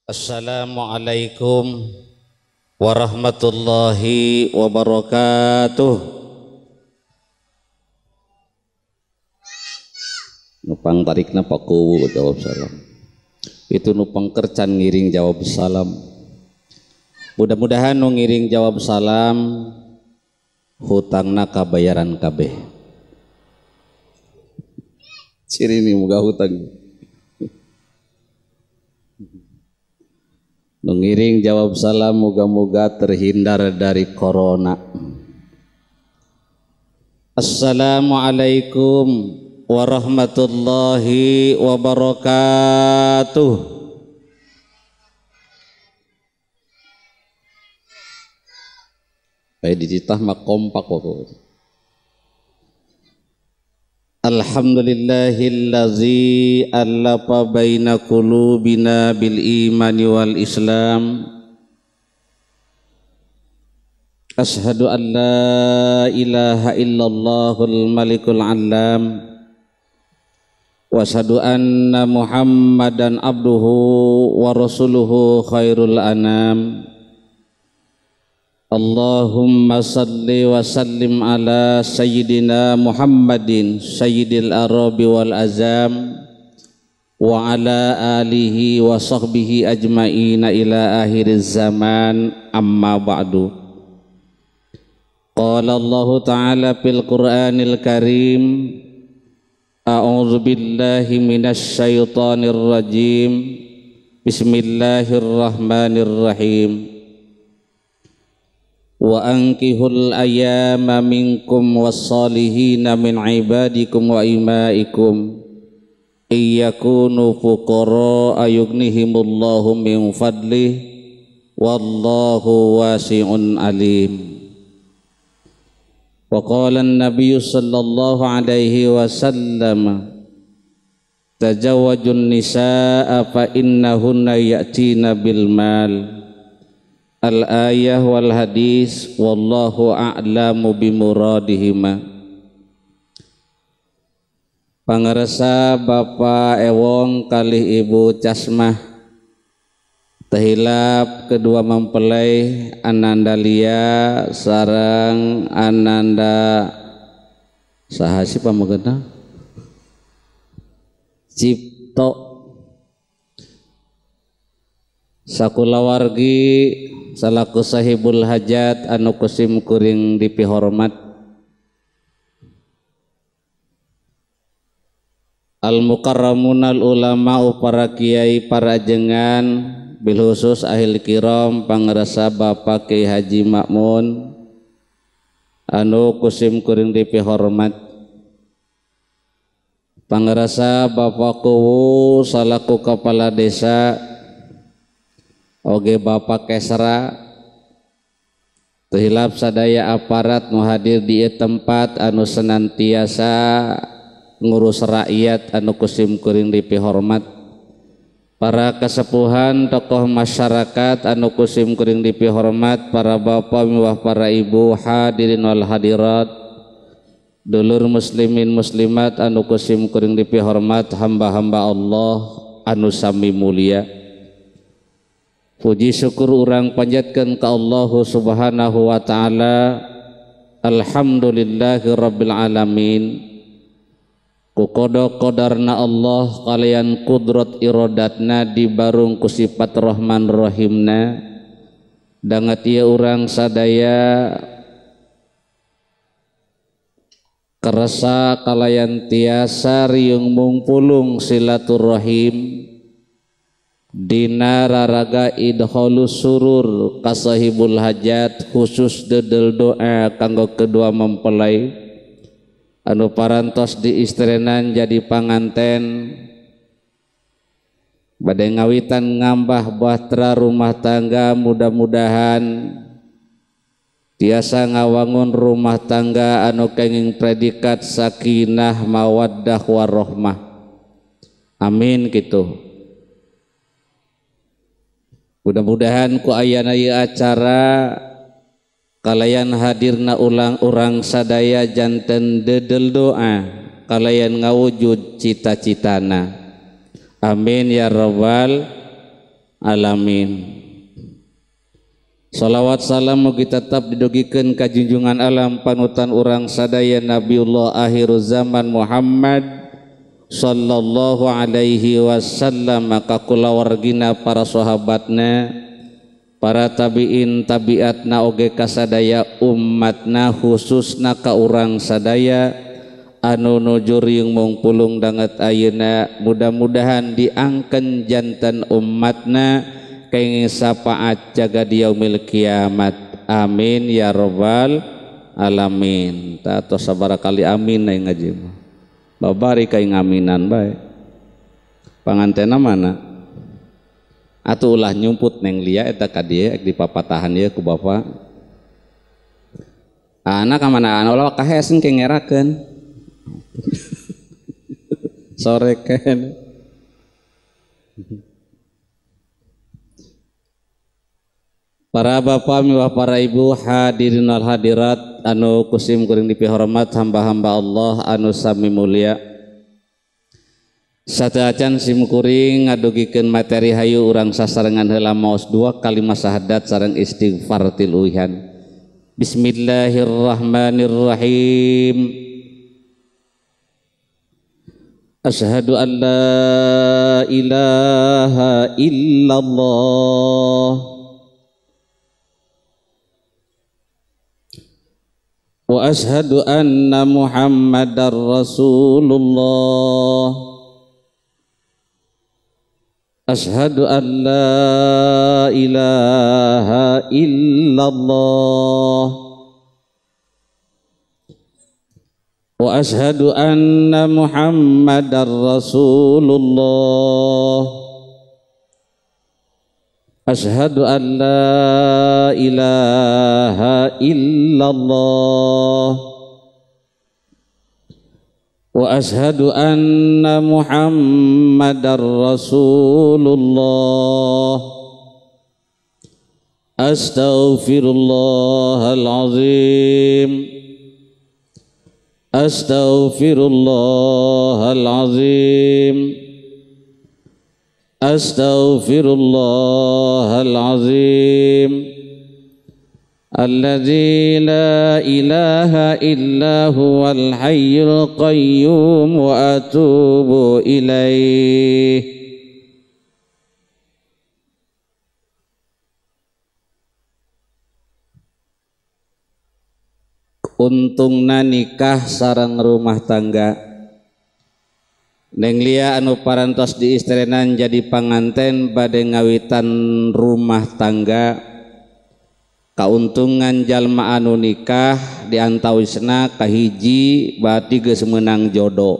Assalamualaikum warahmatullahi wabarakatuh. Nupang tarikna pakuwu jawab salam. Itu nupang kercan ngiring jawab salam. Mudah-mudahan nu ngiring jawab salam hutangna kabayaran kabeh. Ciri ini muga hutang. Mengiring jawab salam moga-moga terhindar dari corona. Assalamualaikum warahmatullahi wabarakatuh. Kayak dititah mah kompak waktu. Alhamdulillahillazi allafa baina qulubina bil imani wal islam. Ashhadu an la ilaha illallahul malikul allam. Wa ashhadu anna Muhammadan abduhu wa rasuluhu khairul anam. Allahumma salli wa sallim ala sayyidina Muhammadin sayyidil arabi wal azam wa ala alihi wa sahbihi ajma'ina ila akhiriz zaman, amma ba'du. Qala Allahu ta'ala fil Qur'anil karim, a'udzu billahi minasy syaithanir rajim, bismillahirrahmanirrahim. Wa ankihul ayyama minkum wassalihina min ibadikum wa imaikum iyakunu fuqara ayughnihimullahu min fadlih wallahu wasi'un alim. Wa qala an-nabiy sallallahu alaihi wasallam, tazawwajun nisaa fa innahunna ya'tina bil mal. Al-ayah wal hadis, wallahu a'lamu bimuradihima. Pangersa Bapak Ewong kalih Ibu Casmah, tehilap kedua mempelai Ananda Lia sareng Ananda saha sih pamegena Cipto sakulawargi salaku sahibul hajat anu kusim kuring dipihormat. Al mukarramunal ulama para kiai para jengan bil khusus ahil kiram pangersa Bapak Kiai Haji Makmun anu kusim kuring dipihormat. Pangersa Bapak Kuwu salaku kepala desa oge Bapak Kesra, tehilap sadaya aparat nu hadir di tempat anu senantiasa ngurus rakyat anu kusim kuring dipihormat. Para kesepuhan tokoh masyarakat anu kusim kuring dipihormat, para bapak miwah para ibu hadirin wal hadirat, dulur muslimin muslimat anu kusim kuring dipihormat, hamba-hamba Allah anu sami mulia. Puji syukur urang panjatkeun ka Allah Subhanahu wa taala. Alhamdulillahi rabbil alamin. Ku qada qadarna Allah kalian kudrat irodatna dibarung ku sifat Rahman Rahimna. Dangat ieu urang sadaya keresa kalayan tiasa riung mungpulung silaturahim dina raraga idkhalus surur kasahibul hajat, khusus dedel doa kanggo kedua mempelai anu parantos diistrenan jadi panganten bade ngawitan ngambah bahtera rumah tangga. Mudah-mudahan tiasa ngawangun rumah tangga anu kenging predikat sakinah mawaddah warahmah. Amin gitu. Mudah-mudahan ku ayana ieu acara kalayan hadirna ulang urang sadaya janten dedel doa kalayan ngawujud cita-citana. Amin ya rabbal alamin. Salawat salam mugi tetap didugikeun ka junjungan alam panutan urang sadaya Nabiullah akhir zaman Muhammad sallallahu alaihi wasallam ka kulawargina para sahabatna, para tabiin tabiatna oge kasadaya umatna khususna ka urang sadaya anu nuju riung mungpulung danget ayeuna, mudah-mudahan diangken janten umatna kenging syafaat jaga di yaumil kiamat. Amin ya robbal alamin. Ta tos sabaraha kali amin na ngaji mah. Babari ka ngaminan bae. Pangantena mana? Atuh ulah nyumput neng lia eta ka dieu ek dipapatahan ieu ku bapa. Anak ka mana anak ulah kahes engke ngerakeun. Sore kan. Para bapak miwah para ibu hadirin wal hadirat anu kusim kuring dipihormat hamba-hamba Allah anu sami mulia. Sateuacan sim kuring ngadugikeun materi hayu urang sasarengan heula maos dua kalimat syahadat sareng istighfar tiluihan. Bismillahirrahmanirrahim. Asyhadu an la ilaha illallah wa ashhadu anna Muhammadar Rasulullah. Ashhadu an la ilaha illallah wa ashhadu anna Muhammadar Rasulullah. Ashhadu an la ilaha illallah wa ashhadu anna Muhammadar Rasulullah. Astaghfirullahal azim. Astaghfirullahal azim. Astaghfirullahal azim alladzi la ilaha illa huwal hayyul qayyum wa atubu ilaih. Untungna nikah sareng rumah tangga. Neng lia anu parantos diistrenan jadi panganten bade ngawitan rumah tangga. Kauntungan jalma anu nikah diantawisna kahiji berarti geus meunang jodoh.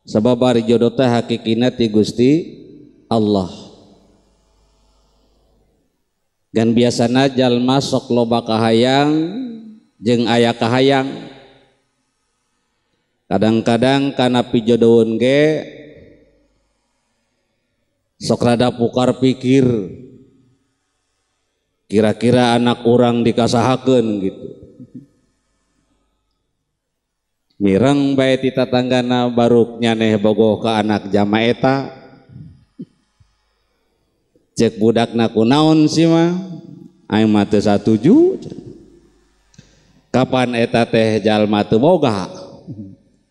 Sabab ari jodoh teh hakikina ti Gusti Allah. Dan biasana jalma sok loba kahayang jeung aya kahayang. Kadang-kadang kana pijodoheun ge sok rada pukar pikir, kira-kira anak urang dikasahakeun gitu. Mireng bae ti tatanggana baruk nyaneh bogoh ka anak jama eta. Cek budakna kunaon sih mah, aing mah teu satuju. Kapan eta teh jalma teu boga?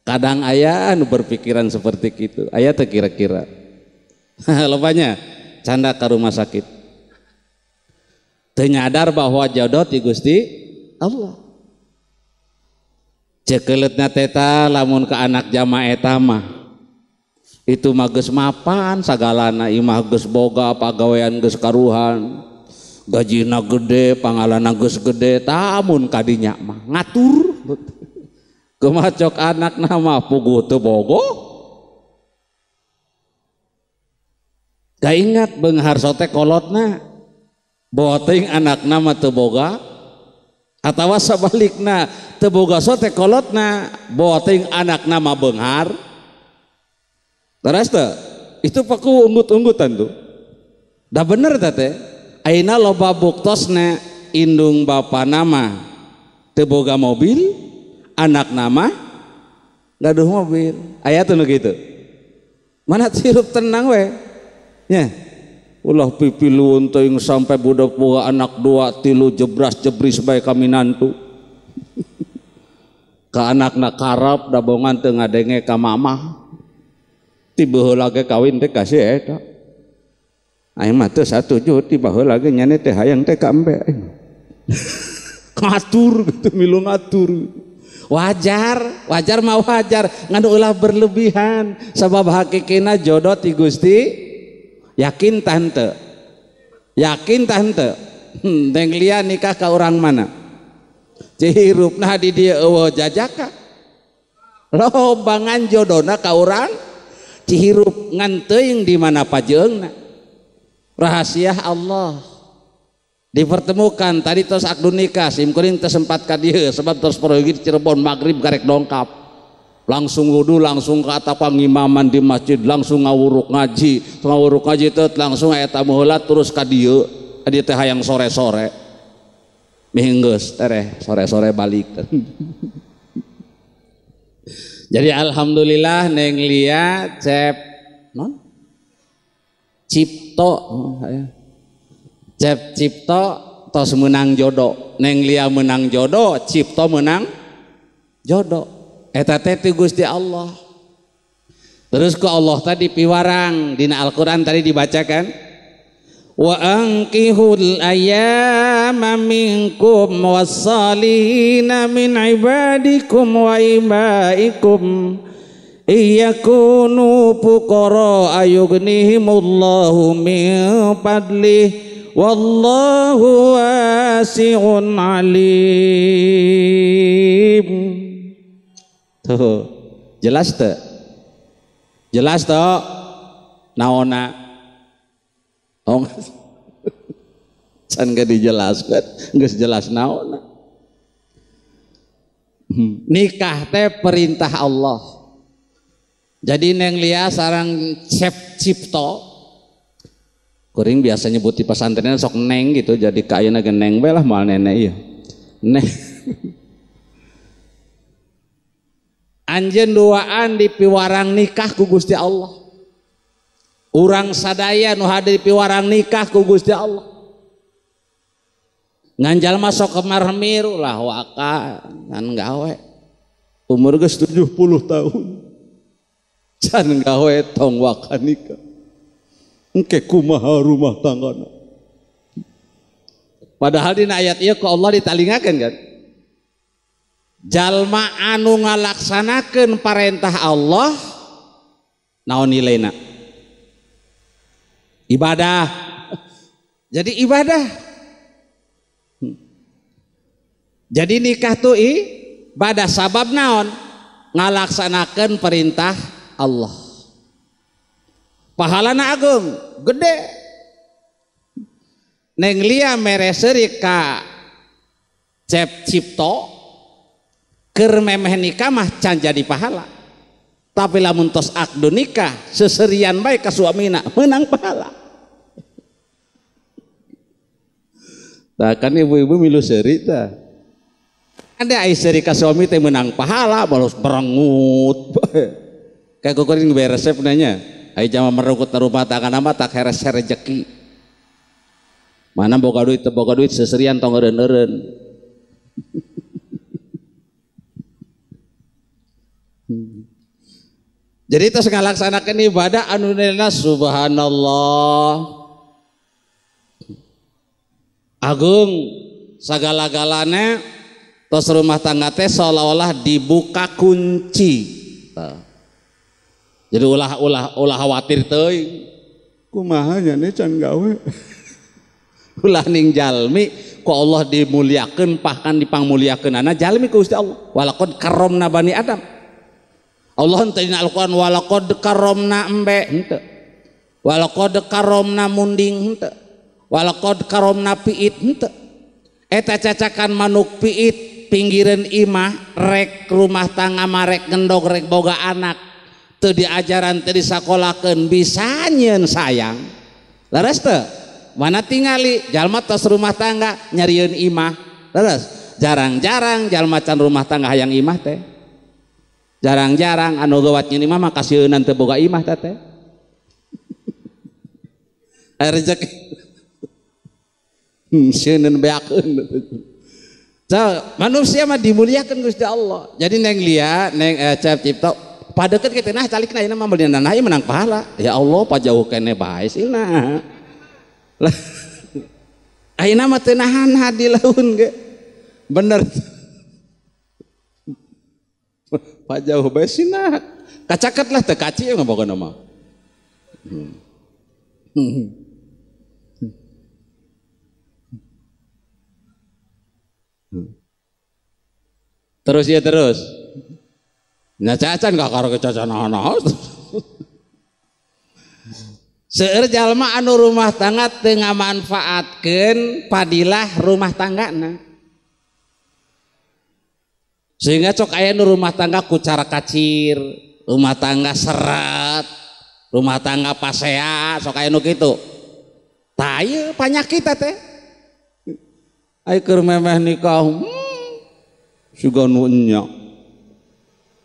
Kadang aya anu berpikiran seperti itu, aya teu kira-kira. Lopanya canda ka rumah sakit. Teu nyadar bahwa jodoh ti Gusti Allah. Cekeuleutna teta lamun ka anak jama eta mah itu mah geus mapan sagalana, imah geus boga, pagawean geus karuhan, gajina gede, pangalana geus gede, tamun kadinya mah ngatur. Kumaha cok anakna mah puguh teu bogoh. Gak ingat beunghar sote kolotna, bawa teuing anakna mah teu boga, atawa sabalikna teu boga sote kolotna, bawa teuing anakna mah beunghar. Terus teu? Itu paku unggut-unggutan tuh. Dah bener teh. Ayeuna loba buktosna indung bapana mah teu boga mobil, anak nama gaduh mobil. Aya tuh nu kitu. Mana hirup tenang we. Nya. Ulah pipiluun teuing sampai budak boga anak dua tilu jebras jebris bae ka minantu. Ka anakna karep dabongan teu ngadenge ka mamah. Ti baheula ge kawin teh kasih eta. Aing mah teu satuju ti baheula ge nyane teh hayang teh ka embe aing. Ngatur gitu milu ngatur. Wajar, wajar mah wajar, ngan ulah berlebihan sabab hakikina jodoh ti Gusti. Yakin tante, yakin tante, neng lia nikah ke orang mana? Cihirupna di dia eueuh jajaka, lobangan jodona ka urang Cihirup ngan teuing di mana pajeungna. Rahasia Allah dipertemukan tadi tos akdu nikah sim kuring teu sempat ka dieu sebab tos pergi di Cirebon magrib karek dongkap. Langsung wudu, langsung ke atap ngimaman di masjid, langsung ngawuruk ngaji teh langsung aya tamu heula terus ka dieu, ka dieu teh hayang sore-sore. Minggeus tereh sore-sore balik. Jadi alhamdulillah Neng Lia Cep non Cipto Cep Cipto tos menang jodoh. Neng Lia menang jodoh, Cipto menang jodoh. Eta teh ti Gusti Allah. Terus ku Allah tadi piwarang dina Al-Qur'an tadi dibacakan wa ankihul ayyama minkum wassalihina min ibadikum wa imaikum iyakunu fuqara ayughnihimullahu min fadlihi wallahu wasi'un alim. Tuh, jelas tuh, jelas tuh, naona, oh, can gak dijelaskan, nggak jelas naona. Nikah teh perintah Allah. Jadi neng Lia sarang Cep Cipto, kuring biasa nyebut di pesantrennya sok neng gitu, jadi kayaknya neng bae lah moal nenek iya, neng. Anjeun duaan di piwarang nikah ku Gusti Allah. Urang sadaya nu hadir di piwarang nikah ku Gusti Allah. Ngan jalma sok kemar-kemir ulah waka ngan gawe. Umur geus 70 tahun. Can gawe tong waka nikah. Engke kumaha rumah tanggana. Padahal dina ayat ieu ku Allah ditalingakeun kan. Jalma anu ngalaksanakeun parentah Allah naon nilaina? Ibadah. Jadi ibadah. Jadi nikah tuh ibadah sabab naon? Ngalaksanakeun perintah Allah. Pahalana agung, gede. Neng Lia mere seuri ka Cep Cipto keur memeh nikah mah can jadi pahala. Tapi lamun tos akdu nikah seserian bae ka suamina menang pahala. Tah kan ibu-ibu milu seuri tah. Ada ai seuri ka suami teh menang pahala balos berengut. Kayak kuring beres resep nanya. Ai jama merukut rumah tangga mah tak heres rejeki. Mana boga duit teu boga duit seserian tong eureun-eureun. Jadi terus ngalaksanakeun ibadah anu nilna subhanallah. Agung sagala-galana tos rumah tangga teh seolah-olah dibuka kunci. Jadi ulah khawatir teuing. Kumaha nya can gawe. Ulah ning jalmi ku Allah dimuliakeun bahkan dipangmuliakeunana jalmi ku Gusti Allah. Walaqad karramna bani Adam. Allah henteu dina Al-Qur'an walaqad karramna embe henteu. Walaqad karramna munding henteu. Walaqad karramna piit henteu. Eta cacakan manuk piit pinggireun imah rek rumah tangga marek ngendog rek boga anak teu diajaran teu disakolakeun bisa nyieun sayang. Leres teu? Mana tingali jalma tos rumah tangga nyarieun imah. Leres? Jarang-jarang jalma can rumah tangga hayang imah teh. Jarang-jarang anu gawat nyeun imah mah kasieunan teu boga imah teh teh. Aya rezeki. Sieun beakeun. Manusia mah dimuliakan Gusti Allah. Jadi neng lia, neng Cep Cipto, padeket kita nah calikna ayeuna mah meuli nanah ieu menang pahala. Ya Allah pajauh keneh bae sina. Lah ayeuna mah teu nahan hadi laun ge. Bener. Pajauh bae sina. Kacaket lah teu kaci mah pokona mah. Terus ya terus. Nah cacan gak karo kecacan naon. Seueur jalma anu rumah tangga teu ngamanfaatkeun padilah rumah tanggana. Sehingga cok aya nu rumah tangga ku cara kacir, rumah tangga seret, rumah tangga pasea, sok aya nu kitu. Tah ieu panyakit teh. Ai keur memeh nikah, sugan nu enya.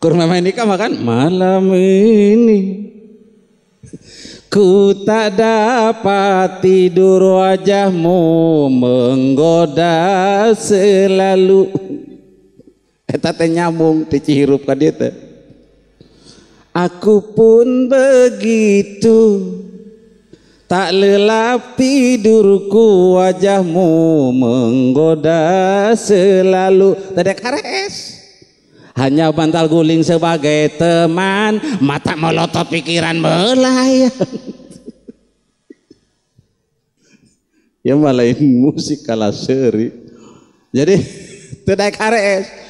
Keur memeh nikah makan malam ini ku tak dapat tidur wajahmu menggoda selalu. Eta teh nyambung ti Cihirup ka dieu teh. Aku pun begitu, tak lelap tidurku wajahmu menggoda selalu. Tadek hares. Hanya bantal guling sebagai teman, mata melotot pikiran melayang. Ya malain musik kalah seri. Jadi tadek hares.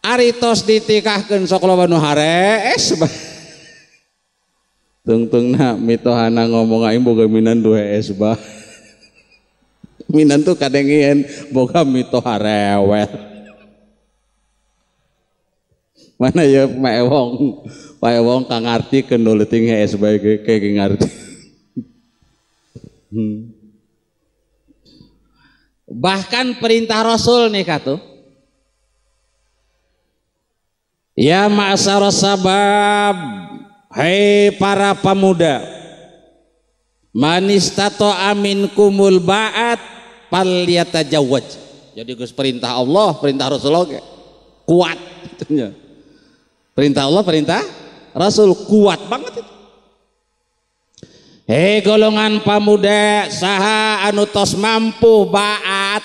Ari tos ditikahkeun sok loba nu harees. Tungtungna mitohana ngomong aing boga minantu hees bah. Minantu kadengien boga mitoha rewel. Mana ya Pak Ewong, Pak Ewong kang ngarti keun leuting hees bae ge ngarti. Bahkan perintah Rasul nih katuh. Ya ma'syara sabab, hei para pemuda, manistato aminkumul ba'at falyatajawwaj. Jadi geus perintah Allah, perintah Rasul oge kuat itunya. Perintah Allah, perintah Rasul kuat banget itu. Hei golongan pemuda, saha anu tos mampu ba'at.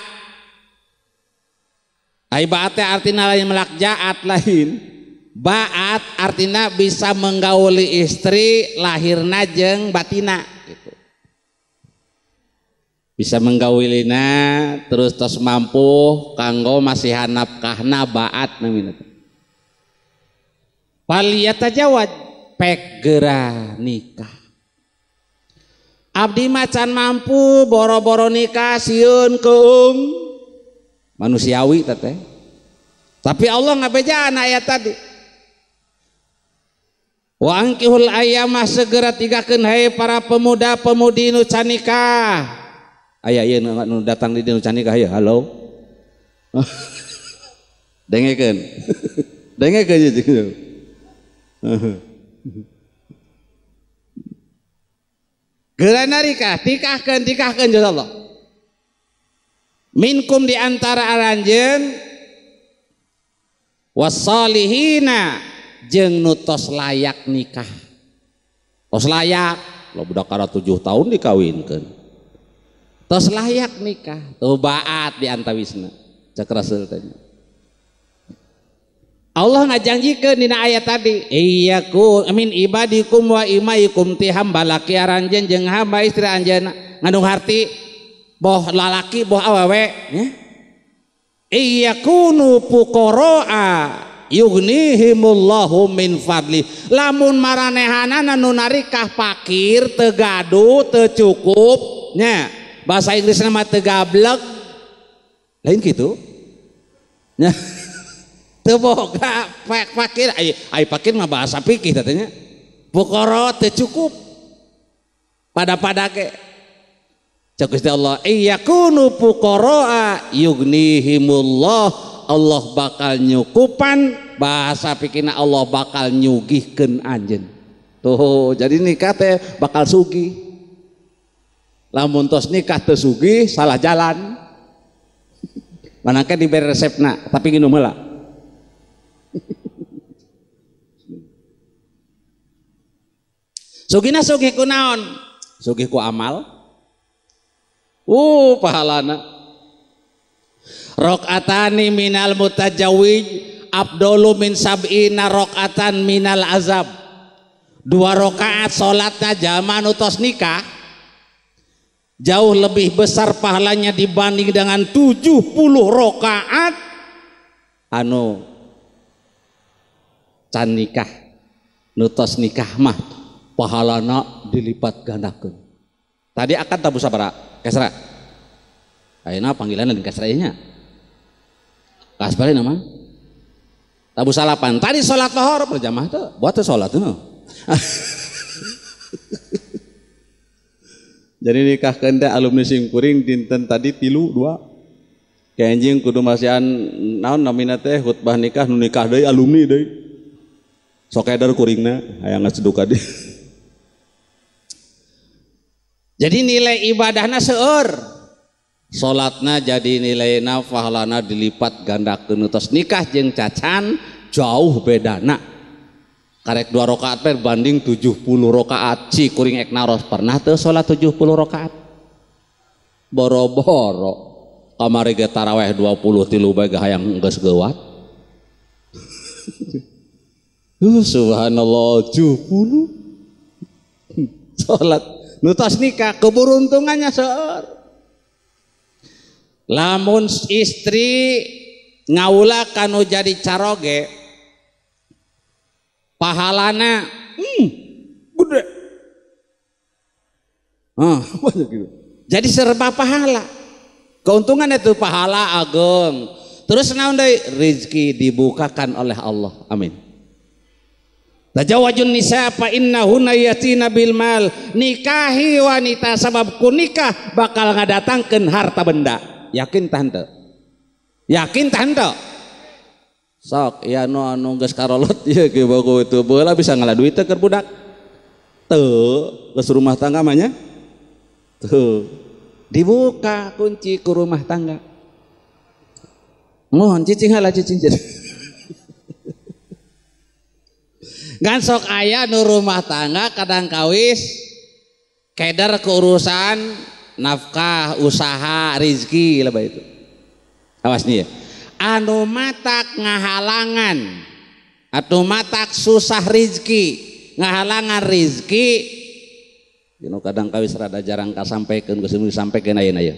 Ai ba'at teh artina lain melak jaat lain. Ba'at artinya bisa menggauli istri lahirna jeung batina gitu. Bisa menggaulina terus tos mampu kanggo masihan nafkahna ba'at namina. Falyatajawwaj pek geura nikah. Abdi macan mampu boro-boro nikah sieun keung. Manusiawi teteh. Tapi Allah ngabejaan ayat tadi. Wa angkihul ayyamah segera tigakeun hai para pemuda-pemudi nu can nikah. Aya ieu nu datang di nu can nikah ya, halo. Dengekeun. Dengekeun ieu. Geura narikah, tikahkeun, tikahkeun insyaallah. Minkum di antara aranjeun wassalihina jeung nu tos layak nikah. Tos layak, lo budak kara 7 tahun dikawinkeun. Tos layak nikah, tuh baat di antawisna. Cek Rasul teh. Allah ngajanjikeun dina ayat tadi, iyyakum min ibadikum wa imaikum ti hamba laki aranjeun jeung hamba istri anjeunna. Ngandung harti boh lalaki boh awewe nya. Iyyakunu fuqaraa yughnihimullahu min fadli. Lamun maranehanana nu narikah pakir teu gaduh teu cukup nya. Bahasa Inggrisna mah teu gablek. Lain kitu. Nya. Teu boga fakir, ai fakir mah bahasa fikih katanya. Fuqara teu cukup. Pada-pada ke. Cek Gusti Allah, iyyakunu fuqaraa yughnihimullah. Allah bakal nyukupan, bahasa fikihna Allah bakal nyugihkeun anjeun. Tuh, jadi nikah teh bakal sugih. Lamun tos nikah teu sugih salah jalan. Manangke diberi resepna tapi nginum heula. Sugihna sugih ku naon? Sugih ku amal. Pahalana. Rakaatani minal mutajawij abdolu min sab'ina rakaatan minal azab. 2 rakaat salatna jalma nu tos nikah jauh lebih besar pahalanya dibanding dengan 70 rakaat anu can nikah. Nu tos nikah mah pahalana dilipat gandakeun. Tadi akad tabu sabaraha? Kasra. Ayeuna panggilan lain kasra ieu nya. Kasbari nama. Tabu salapan. Tadi salat lohor berjamaah teu, buat teu salat teu. Jadi nikahkeun teh alumni simkuring dinten tadi 3 2. Kenjing kudu masihan naon namina teh khutbah nikah nu nikah deui alumni deui. Sok eder kuringna hayang ngaseduka deui. Jadi nilai ibadahna seueur. Salatna jadi nilaina pahalana dilipat gandakeun. Tos nikah jeung cacan jauh bedana. Karek 2 rakaat berbanding 70 rakaat. Ci kuring ek naros pernah teu salat 70 rakaat? Boro-boro kamari ge taraweh 23 bae hayang geus geuwat. Subhanallah 70 salat. Nu tos nikah keberuntungannya seueur. Lamun istri ngaula kanu jadi caroge pahalana gede. Banyak gitu. Jadi serba pahala. Keuntungan itu pahala ageng. Terus naon deui? Rezeki dibukakan oleh Allah. Amin. Tajawajun nisa fa innahunna yatina bil mal. Nikahi wanita sabab ku nikah bakal ngadatangkeun harta benda. Yakin tah henteu? Yakin tah henteu? Sok ya nu anu geus karolot ieu ge bogo itu baheula bisa ngala duit teh keur budak. Teu, geus rumah tangga mah nya. Tuh. Dibuka kunci ku rumah tangga. Mohon cicing heula cicing. Ngan sok aya nu rumah tangga kadang kawis keder keurusan nafkah, usaha, rizki lebih itu. Awas nih ya. Anu matak ngahalangan atau matak susah rizki, ngahalangan rizki. Dino kadang kawis rada jarang kasampaikeun geus disampaikeun ayeuna ya.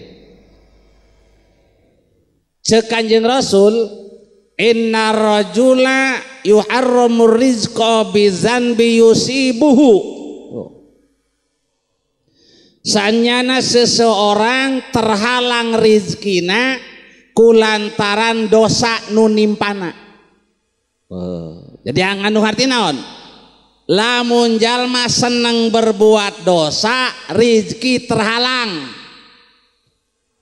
Ceuk Kanjeng Rasul, inna rajula yuharramur rizqa bizanbi yusibuhu. Sanyana seseorang terhalang rizkina kulantaran dosa nu nimpana. Jadi anu harti naon? Lamun jalma seneng berbuat dosa, rizki terhalang.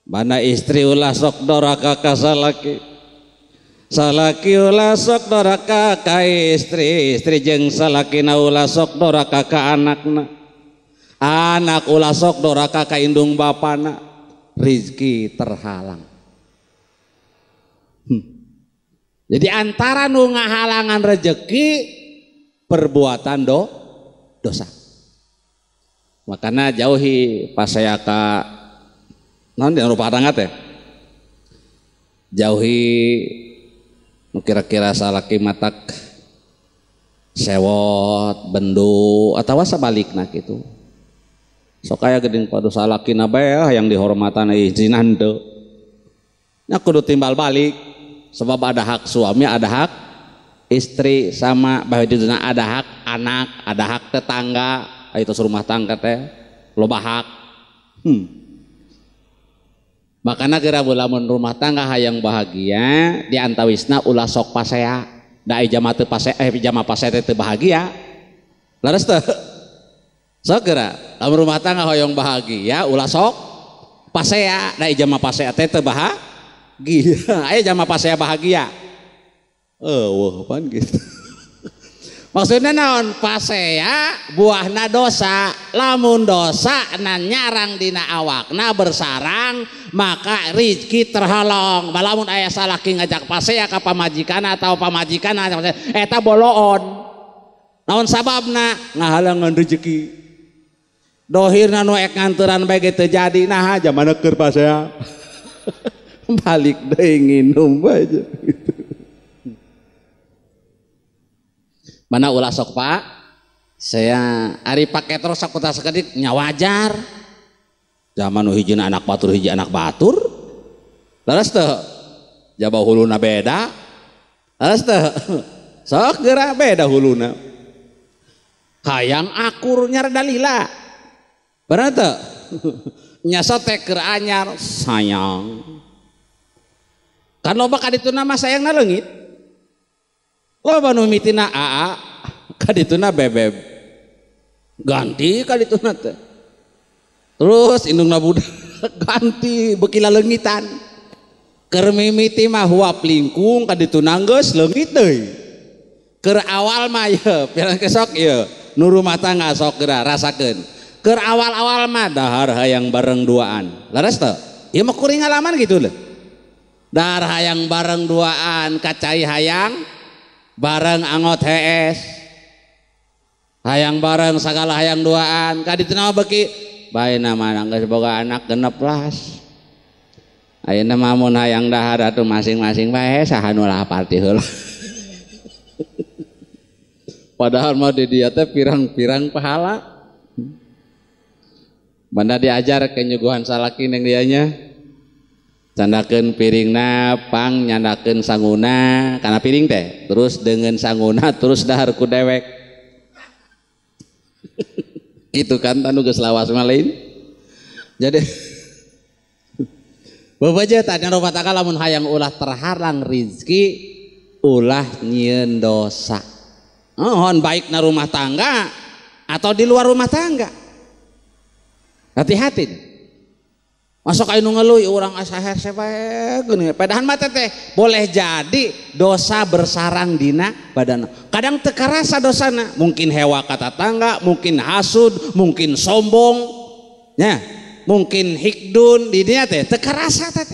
Mana istri ulah sok doraka ka salaki, salaki ulah sok doraka ka istri, istri jeung salakina ulah sok doraka ka anakna, anak ulah sok doraka ka indung bapana, rizki terhalang. Jadi antara nu ngahalangan rejeki perbuatan dosa. Makanya jauhi pasaya ka naon di rupa tangga teh. Jauhi nu kira-kira salaki matak sewot, bendo atawa sabalikna kitu. Sok aya geuning padu salakina bae yang dihormatan izinan teu. Nya kudu timbal balik sebab ada hak suami, ada hak istri, sama bahwa di dunia ada hak anak, ada hak tetangga, itu rumah tangga teh loba hak. Makana geura lamun rumah tangga hayang bahagia di antawisna ulah sok pasea. Da jama teu pasea, jama pasea teh teu bahagia. Leres teu? Sok geura lamun rumah tangga hayang bahagia ulah sok pasea, da jama pasea teh teu bahagia. Aya jama pasea bahagia. Wah, apaan gitu. Maksudnya naon pasea buahna dosa, lamun dosa na nyarang dina awakna bersarang maka rizki terhalang. Lamun aya salaki ngajak pasea ka pamajikan atau pamajikan eta boloon. Naon sababna ngahalangan rezeki. Dohirna nu ek nganteran bae ge teu jadi nah jamana keur pasea. Balik deui nginum bae gitu. Mana ulah sok Pak? Saya ari pake terus sakuta sakedik nya wajar. Zaman nu hijina anak batur hiji anak batur. Leres teu? Jaba huluna beda. Leres teu? Sok geura beda huluna. Hayang akur nyar dalila. Bener teu? Nya sotek keur anyar sayang. Kan loba kadituna mah sayangna leungit. Loba nu mitina aa kadituna bebeb. Ganti kadituna teh. Terus indungna budak ganti beuki laleungitan. Keur mimiti mah huap lingkung kadituna geus leungit deui. Keur awal mah ye pirang kesok ye nu rumah tangga sok geura rasakeun. Keur awal-awal mah dahar hayang bareng duaan. Leres teu? Ieu mah kuring ngalaman gitu lho. Dahar hayang bareng duaan kacai hayang bareng angot hees hayang bareng sagala hayang duaan kadituna beuki bae nama geus boga anak 16 ayeuna mah mun hayang dahar atuh masing-masing bae saha nu lapar ti heula. Padahal mah di dieu teh pirang-pirang pahala. Banda diajar ke nyuguhan salaki ning dianya candakeun piringna pang nyandakeun sanguna kana piring teh terus dengan sanguna terus dahar ku dewek. Gitu kan tanu geus lawas mah lain. Jadi babaja tadi rumah tangga lamun hayang ulah terhalang rizki ulah nyieun dosa. Mohon baik na rumah tangga atau di luar rumah tangga. Hati-hati. Masuk ayo ngeluh urang asa hese bae geuning. Padahal mah teh boleh jadi dosa bersarang dina badan. Kadang teu karasa dosana, mungkin hewa ka tatangga, mungkin hasud, mungkin sombong, nya, mungkin hikdun di dinya teh teu karasa teh.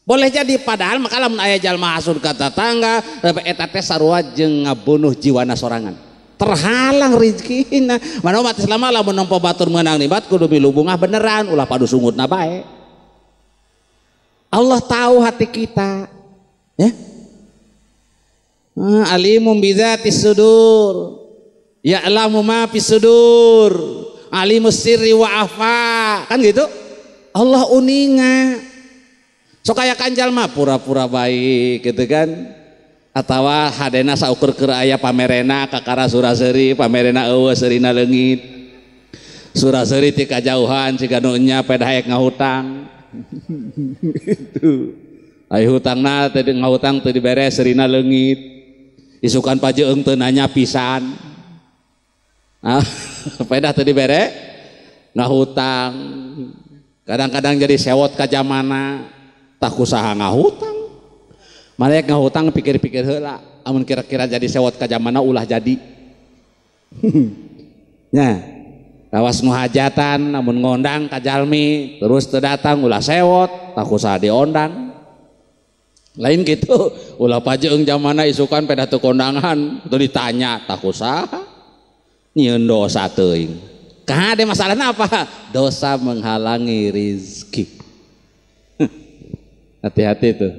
Boleh jadi padahal maka lamun aya jalma hasud ka tatangga, eta teh sarua jeung ngabunuh jiwana sorangan. Terhalang rezekina. Mana umat Islam lamun nempo batur meunang nikmat kudu milu bungah beneran ulah padu sungutna bae. Allah tahu hati kita, ya. Alimum bidzati sudur, ya'lamu ma fis sudur, alimus sirri wa afa, kan gitu. Allah uninga. Sok aya kanjal mah pura-pura baik gitu kan. Atawa hadena saukur keur aya pamerena kakara suraseuri, pamerena eueuh seurina leungit. Suraseuri ti kajauhan siga nu nya pedah hayek ngahutang. Gitu. Ai hutangna teh ngahutang teu dibere seurina leungit. Isukan pajeung teu nanya pisan. Ah, pedah teu dibere ngahutang. Kadang-kadang jadi sewot ka jamana, tah kusaha ngahutang. Malek ngahutang pikir-pikir heula, amun kira-kira jadi sewot ka jamana ulah jadi. Nya, lawas nu hajatan amun ngondang ka jalmi terus teu datang ulah sewot, tah kusaha diondang. Lain gitu, ulah pajeung jamana isukan pedah teu kondangan, teu ditanya tah kusaha. Nyieun dosa teuing. Kade masalahna apa? Dosa menghalangi rizki. Hati-hati tuh.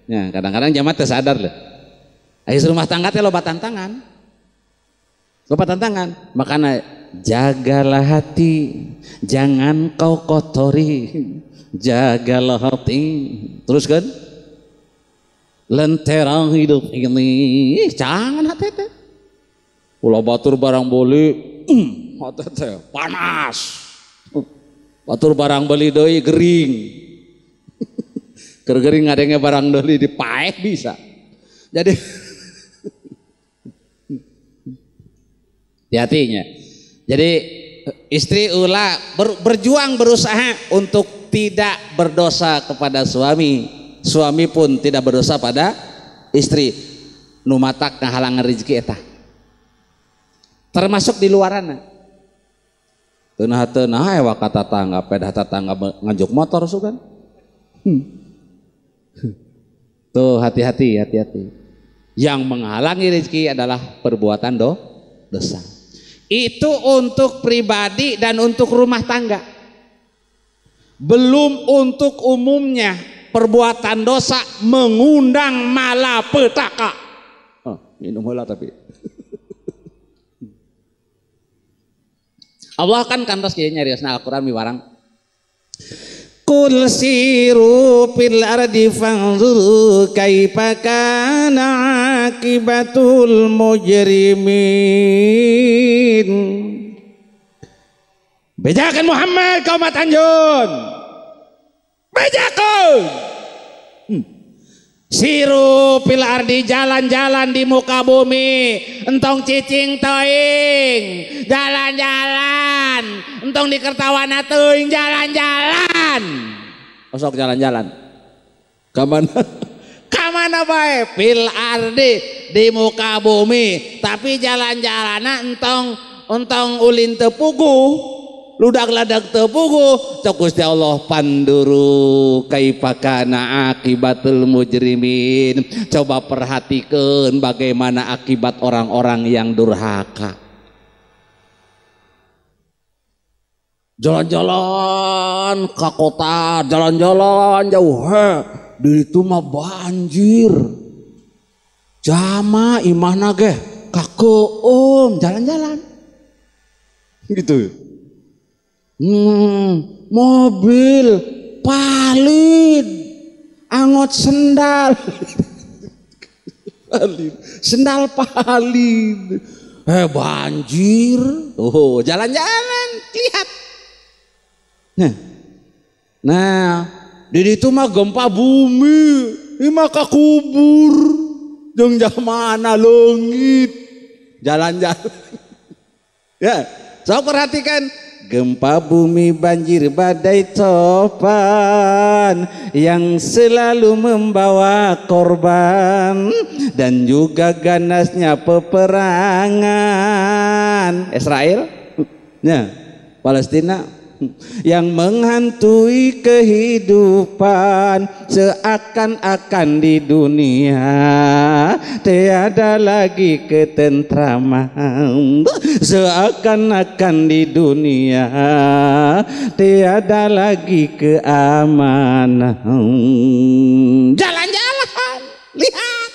Ya, kadang-kadang jamaah teu sadar loh. Ayo rumah tangga teh loba tantangan. Loba tantangan. Makanya jagalah hati, jangan kau kotori. Jagalah hati. Terus kan? Lentera hidup ini, jangan hati teh. Ulah batur barang beli, hati teh panas. Batur barang beli deui gering. Gering ngadengnya barang doli dipaek bisa. Jadi hati-hatinya. Jadi istri ulah berjuang berusaha untuk tidak berdosa kepada suami. Suami pun tidak berdosa pada istri. Nu matak ngahalangan rezeki eta. Termasuk di luarana. Teunah-teunah ewa ka tatangga, pedah tatangga nganjuk motor sugan. Tuh hati-hati, hati-hati. Yang menghalangi rezeki adalah perbuatan dosa. Itu untuk pribadi dan untuk rumah tangga. Belum untuk umumnya perbuatan dosa mengundang malapetaka. Oh, minum heula tapi. Allah kan kantos kieu nyariosna Al-Qur'an miwarang. Qul siru fil ardi fanzuru kaifa kana akibatul mujrimin. Bejakan Muhammad ka umat anjeun. Bejakan. Siru fil ardi, jalan-jalan di muka bumi, entong cicing teuing, jalan-jalan, entong di kertawana teuing, jalan-jalan. Osok jalan-jalan. Ka mana? Ka mana bae? Fil ardi, di muka bumi, tapi jalan-jalanna entong ulin teu puguh. Ludak-ladak teu puguh, cok Gusti Allah panduru kaifa kana akibatul mujrimin. Coba perhatikan bagaimana akibat orang-orang yang durhaka. Jalan-jalan ke kota, jalan-jalan jauh, he, di itu mah banjir. Jama imahna ge kakeum jalan-jalan. Gitu. Mobil palid angot sendal. Palid, sendal palid, banjir. Oh, jalan-jalan lihat. Nah, di itu mah gempa bumi, ini mah kubur, jeung jamana leungit, jalan-jalan. Ya, so perhatikan. Gempa bumi, banjir, badai, topan yang selalu membawa korban dan juga ganasnya peperangan Israel, ya, Palestina yang menghantui kehidupan seakan-akan di dunia tiada lagi ketentraman, seakan-akan di dunia tiada lagi keamanan. Jalan-jalan, lihat.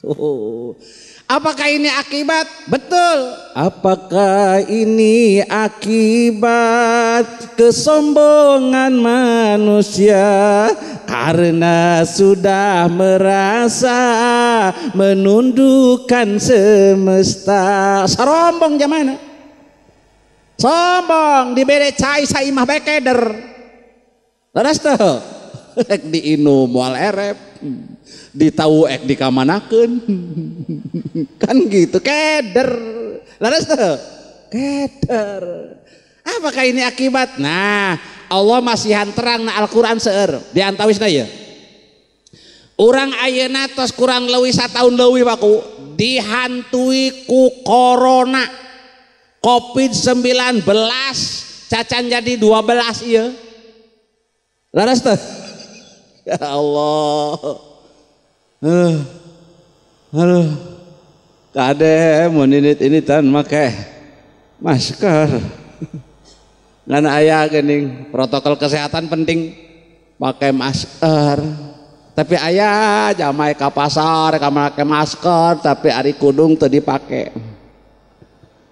Oh. Apakah ini akibat? Betul. Apakah ini akibat kesombongan manusia karena sudah merasa menundukkan semesta? Sarombong jamana. Sombong dibere cai saimah bae keder. Leres teu? Ek diinum moal erep. Ditau ek dikamanakeun. Kan gitu, keder. Leres teu? Keder. Apakah ini akibat? Nah, Allah masihan terang na Al-Qur'an seueur. Di antawisna ieu. Urang ayeuna tos kurang leuwih sataun leuwih baku dihantui ku corona. Covid-19 cacan jadi 12 ieu. Leres teu? Ya Allah. Aduh, kade mun ini tan make masker. Ngan aya geuning protokol kesehatan penting pakai masker. Tapi aya jamai ka pasar ka make masker tapi ari kudung teu dipake.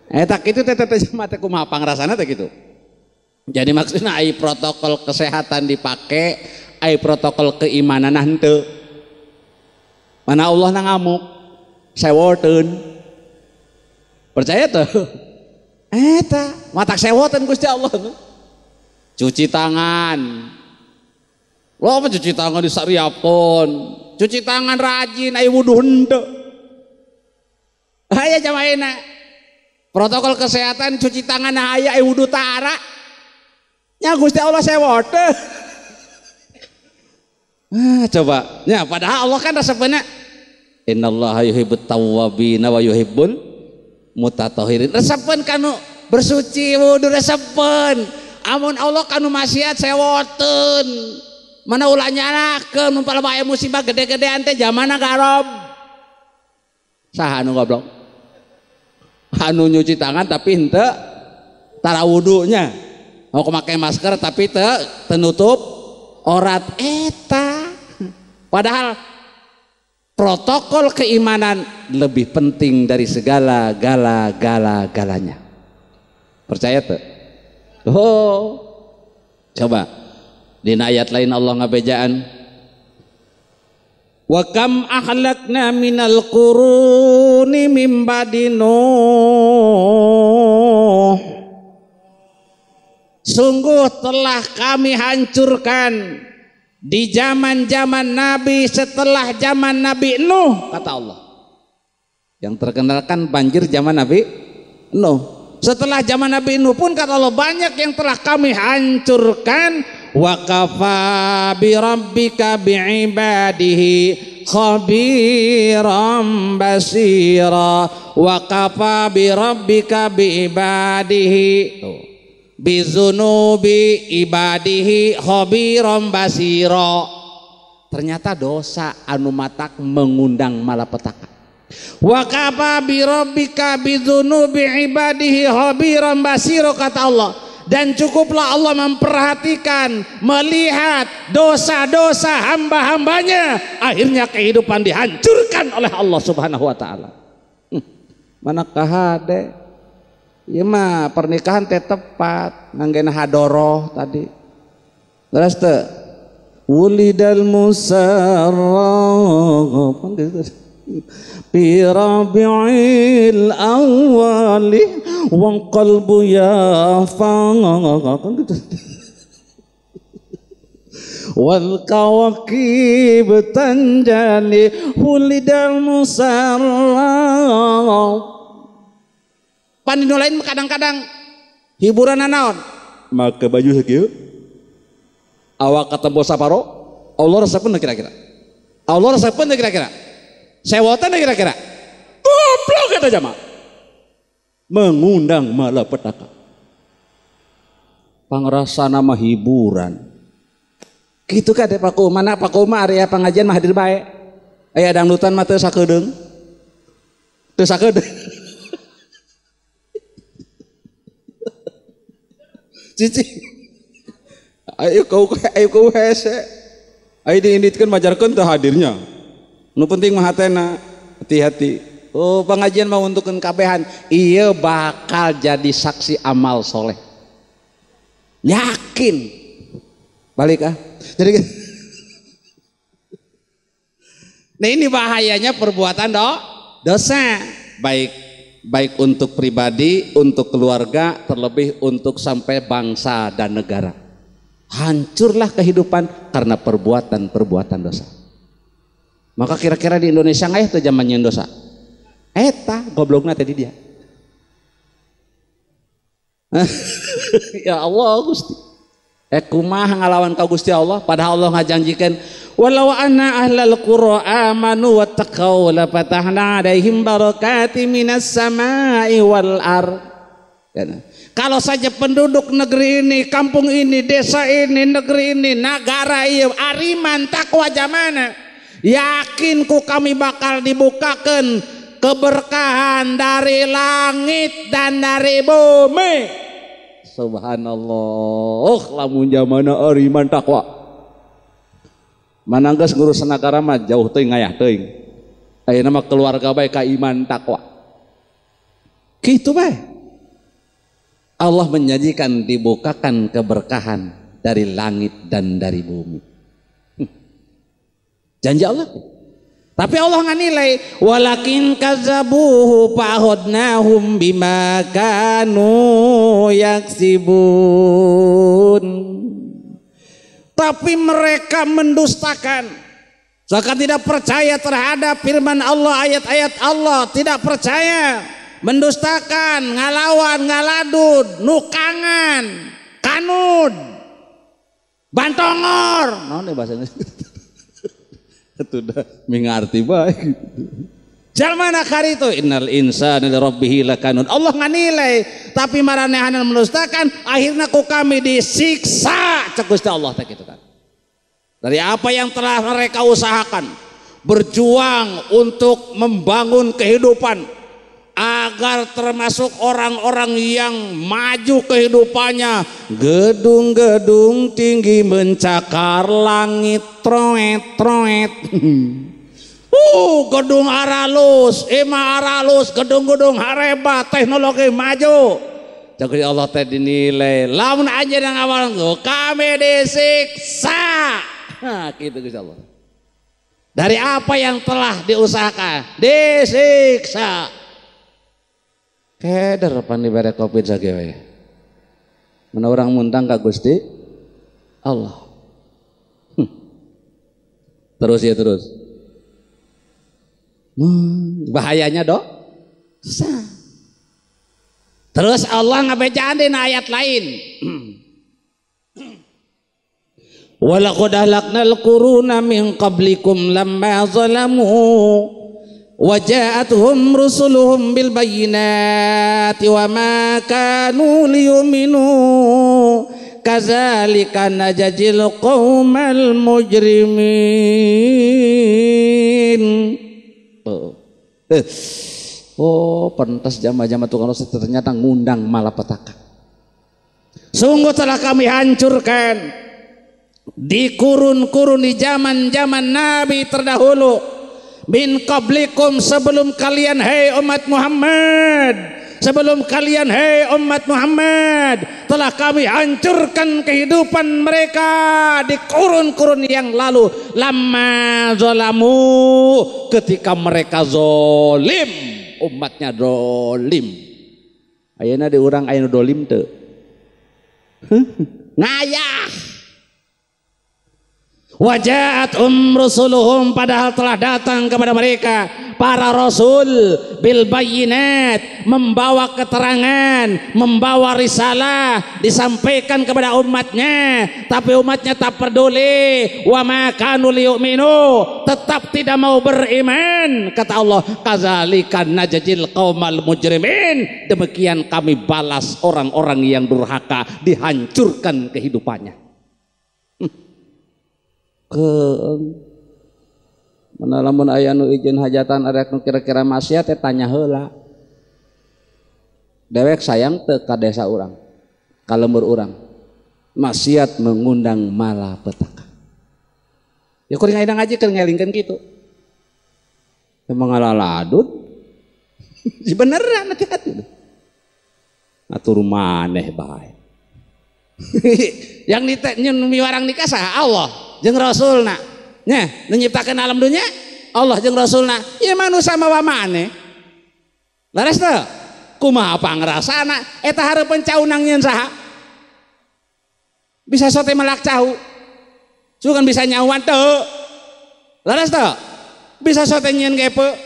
Eta kitu teh teh jamaah teh kumaha pangrasana teh kitu. Jadi maksudna ai protokol kesehatan dipake, ai protokol keimanan henteu. Mana Allah na ngamuk sewoteun. Percaya tuh? Eta matak sewoteun Gusti Allah. Cuci tangan. Lo apa cuci tangan disariapkeun? Cuci tangan rajin ai wudu henteu. Aya jamaahna. Protokol kesehatan cuci tangan aya ai wudu tara. Nya Gusti Allah sewoteun. Ah, coba. Ya, padahal Allah kan resepna innallaha yuhibbut tawwabina wa yuhibbul Mutatohirin resepeun kanu bersuci wudu resepeun. Amun Allah kanu maksiat sewoteun. Mana ulah nyalakeun mun palebah aya musibah gede-gedean teh jamana garob. Saha anu goblok? Anu nyuci tangan tapi henteu tara wudunya. Mau make masker tapi teu tenutup orat eta. Padahal protokol keimanan lebih penting dari segala gala gala galanya. Percaya tuh? Oh, coba di ayat lain Allah ngabejaan. Wa kam ahlakna minal quruni mim ba'di Nuh. Sungguh telah kami hancurkan di zaman-zaman Nabi setelah zaman Nabi Nuh, kata Allah. Yang terkenal kan banjir zaman Nabi Nuh. Setelah zaman Nabi Nuh pun kata Allah banyak yang telah kami hancurkan. Wa kafa bi rabbika bi'ibadihi khabiran basira. Wa kafa bi rabbika bi'ibadihi bizunubi ibadihi khabiran basira. Ternyata dosa anu matak mengundang malapetaka. Wa kafa bi rabbika bidzunubi ibadihi khabiran basira, kata Allah. Dan cukuplah Allah memperhatikan, melihat dosa-dosa hamba-hambanya, akhirnya kehidupan dihancurkan oleh Allah Subhanahu wa taala. Mana kahade? Ieu mah pernikahan teh tepat nganggena hadoroh tadi. Terus teh wulidal musarraf fi rabi'il awwali wa qalbu yafa wal kawakib tanjali wulidal musarraf. Panino lain kadang-kadang hiburan naon make baju sakieu awak katempo saparo Allah resepeun kira-kira, Allah resepeun kira-kira, sewotan kira-kira, goblok kata jamaah, mengundang malapetaka. Pangrasa nama hiburan gitu kan paku mana paku mah area pengajian mah hadir bae aya dangdutan mah teu sakedeung, teu sakedeung. Cici ayo kau hese ayo diinditkeun majarkeun teu hadirnya. Nu penting mah hatena, hati-hati. Oh, pengajian mau untukkan kabehan, iya bakal jadi saksi amal soleh. Yakin. Balik ah. Jadi nah ini bahayanya perbuatan dosa, baik untuk pribadi, untuk keluarga, terlebih untuk sampai bangsa dan negara. Hancurlah kehidupan karena perbuatan-perbuatan dosa. Maka kira-kira di Indonesia nggak itu zamannya dosa? Eta goblokna tadi dia. Ya Allah Gusti. Kumaha ngalawan ka Gusti Allah padahal Allah ngajanjikeun walau anna ahlal qura amanu wattaqau la fatahna alaihim barakati minas samai wal ard. Kalau saja penduduk negeri ini, kampung ini, desa ini, negeri ini, negara ini ariman takwa jamana, yakin ku kami bakal dibukakan keberkahan dari langit dan dari bumi. Subhanallah, lamun jamana ariman takwa. Mana geus ngurus nagara mah jauh teuing ngayah teuing. Ayeuna mah keluarga bae ka iman takwa. Kitu bae. Allah menjanjikan dibukakan keberkahan dari langit dan dari bumi. Janji Allah. Tapi Allah nggak nilai. Walakin kazabuhu fa'akhadnahum bima kanu yaksibun. Tapi mereka mendustakan. Seakan tidak percaya terhadap firman Allah, ayat-ayat Allah, tidak percaya, mendustakan, ngalawan, ngaladud, nukangan, kanud, bantongor. Naon deh bahasanya? Itu dah mengerti baik. Jalma nakar itu innal insana li rabbih lakanun. Allah nganilai tapi maranehanna menustakan akhirnya ku kami disiksa cek Gusti Allah teh kitu kan. Dari apa yang telah mereka usahakan berjuang untuk membangun kehidupan agar termasuk orang-orang yang maju kehidupannya, gedung-gedung tinggi mencakar langit troet troet. Gedung aralus, ima aralus, gedung-gedung harebat, teknologi maju. Jadi Allah teh dinilai, lamun aja yang awal kami disiksa. Nah, gitu Gusti Allah. Dari apa yang telah diusahakan, disiksa. Keder pan dibere Covid sagewe. Mana orang muntang ka Gusti Allah. Terus ya terus. Bahayanya dok. Sah. Terus Allah ngabejaan dina ayat lain. Walaqad ahlaknal quruna min qablikum lamma zalamu wa ja'atuhum rusuluhum bil bayyinati wa ma kanu liyuminu kadzalika najzil qaumal mujrimin. Oh, pentas jama-jama tukang dosa ternyata ngundang malapetaka. Sungguh telah kami hancurkan di kurun-kurun di zaman-zaman Nabi terdahulu. Min qablikum, sebelum kalian hei umat Muhammad, sebelum kalian hei umat Muhammad, telah kami hancurkan kehidupan mereka di kurun-kurun yang lalu. Lama zalamu, ketika mereka zolim, umatnya dolim. Ayeuna di urang aya nu dolim teu? Ngayah. Wajaat rusuluhum, padahal telah datang kepada mereka para rasul bil bayyinat, membawa keterangan, membawa risalah, disampaikan kepada umatnya, tapi umatnya tak peduli. Wa ma kanu liyu'minu, tetap tidak mau beriman. Kata Allah, kadzalika najzil qaumal mujrimin, demikian kami balas orang-orang yang durhaka, dihancurkan kehidupannya. Ke mana lamun aya nu izin hajatan arek nu kira-kira maksiat teh tanya heula. Dewek sayang teu ka desa urang, ka lembur urang. Maksiat mengundang malapetaka. Ya kuring ayeuna ngaji keur ngelingkeun kitu. Emang ngalaladut. Beneran hati-hati. Atur maneh bae. Yang miwarang nikah saha? Allah jeung Rasulna. Nya, nu nyiptakeun alam dunya Allah jeung Rasulna. Ieu manusia mawa maneh. Laras teu? Kumaha pangrasana eta hareupeun caunang nyeun saha? Bisa sote melak cau. Sugan bisa nyawan teu. Laras teu? Bisa sote nyieun gepe.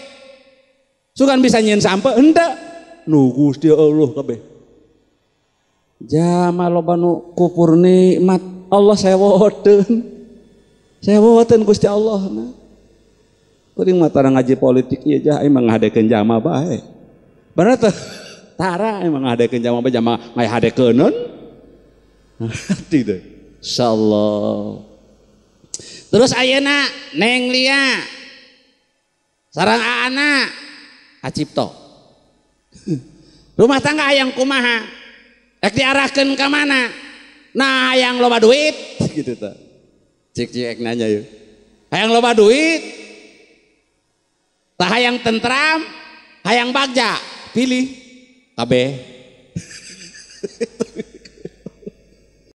Sugan bisa nyieun sampe henteu. Nu Gusti Allah kabeh. Jama loba nu kufur nikmat Allah sewoteun. Sewoteun Gusti Allah na. Kuring mah tara ngaji politik ieu jah emang ngahadekeun jama bae. Bener teh? Tara emang ngahadekeun jama bae, jama ngahadekeuneun. Hati teh. Insyaallah. Terus ayeuna Neng Lia sareng aana Acipto. Rumah tangga hayang kumaha? Rek diarahkeun ka mana? Nah, hayang loba duit gitu tah. Cik-cik nanya yeuh. Hayang loba duit. Tah hayang tentram, hayang bagja, pilih kabeh.